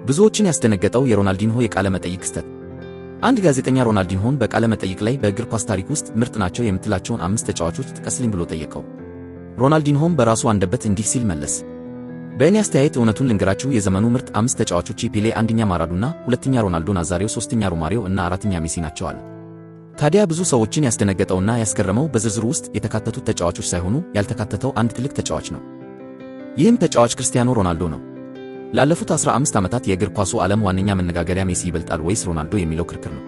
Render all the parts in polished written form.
ብዙዎችን ያስደነገጠው የሮናልዲንሆ የቃለ መጠይቅ ክስተት። አንድ ጋዜጠኛ ሮናልዲንሆን በቃለ መጠይቅ ላይ በእግር ኳስ ታሪክ ውስጥ ምርጥ ናቸው የምትላቸውን አምስት ተጫዋቾች ጥቀስልኝ ብሎ ጠየቀው። ሮናልዲንሆም በራሱ አንደበት እንዲህ ሲል መለሰ። በእኔ አስተያየት እውነቱን ልንገራችሁ፣ የዘመኑ ምርጥ አምስት ተጫዋቾች ፔሌ አንደኛ፣ ማራዶና ሁለተኛ፣ ሮናልዶ ናዛሪዮ ሶስተኛ፣ ሮማሪዮ እና አራተኛ ሜሲ ናቸው አለ። ታዲያ ብዙ ሰዎችን ያስደነገጠውና ያስገረመው በዝርዝሩ ውስጥ የተካተቱት ተጫዋቾች ሳይሆኑ ያልተካተተው አንድ ትልቅ ተጫዋች ነው። ይህም ተጫዋች ክርስቲያኖ ሮናልዶ ነው። ላለፉት 15 ዓመታት የእግር ኳሱ ዓለም ዋነኛ መነጋገሪያ ሜሲ ይበልጣል ወይስ ሮናልዶ የሚለው ክርክር ነው።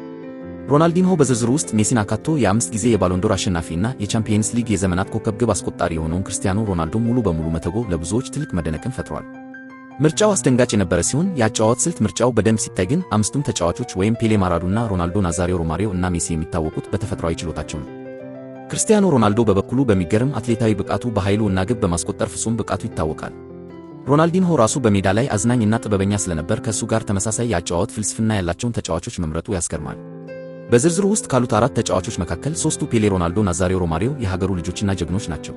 ሮናልዲንሆ በዝርዝሩ ውስጥ ሜሲን አካቶ የአምስት ጊዜ የባሎንዶር አሸናፊ እና የቻምፒየንስ ሊግ የዘመናት ኮከብ ግብ አስቆጣሪ የሆነውን ክርስቲያኖ ሮናልዶ ሙሉ በሙሉ መተው ለብዙዎች ትልቅ መደነቅን ፈጥሯል። ምርጫው አስደንጋጭ የነበረ ሲሆን የአጨዋወት ስልት ምርጫው በደንብ ሲታይ ግን አምስቱም ተጫዋቾች ወይም ፔሌ፣ ማራዶና፣ ሮናልዶ ናዛሪዮ፣ ሮማሪዮ እና ሜሲ የሚታወቁት በተፈጥሯዊ ችሎታቸው ነው። ክርስቲያኖ ሮናልዶ በበኩሉ በሚገርም አትሌታዊ ብቃቱ፣ በኃይሉ እና ግብ በማስቆጠር ፍጹም ብቃቱ ይታወቃል። ሮናልዲንሆ ራሱ በሜዳ ላይ አዝናኝ እና ጥበበኛ ስለነበር ከእሱ ጋር ተመሳሳይ የአጨዋወት ፍልስፍና ያላቸውን ተጫዋቾች መምረጡ ያስገርማል። በዝርዝሩ ውስጥ ካሉት አራት ተጫዋቾች መካከል ሦስቱ ፔሌ፣ ሮናልዶ ናዛሪዮ፣ ሮማሪዮ የሀገሩ ልጆችና ጀግኖች ናቸው።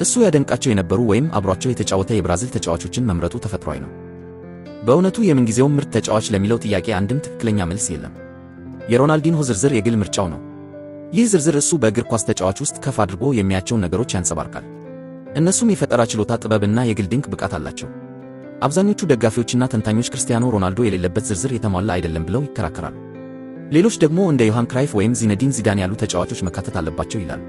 እሱ ያደንቃቸው የነበሩ ወይም አብሯቸው የተጫወተ የብራዚል ተጫዋቾችን መምረጡ ተፈጥሯዊ ነው። በእውነቱ የምንጊዜውም ምርጥ ተጫዋች ለሚለው ጥያቄ አንድም ትክክለኛ መልስ የለም። የሮናልዲንሆ ዝርዝር የግል ምርጫው ነው። ይህ ዝርዝር እሱ በእግር ኳስ ተጫዋች ውስጥ ከፍ አድርጎ የሚያቸውን ነገሮች ያንጸባርቃል። እነሱም የፈጠራ ችሎታ፣ ጥበብና የግል ድንቅ ብቃት አላቸው። አብዛኞቹ ደጋፊዎችና ተንታኞች ክርስቲያኖ ሮናልዶ የሌለበት ዝርዝር የተሟላ አይደለም ብለው ይከራከራሉ። ሌሎች ደግሞ እንደ ዮሃን ክራይፍ ወይም ዚነዲን ዚዳን ያሉ ተጫዋቾች መካተት አለባቸው ይላሉ።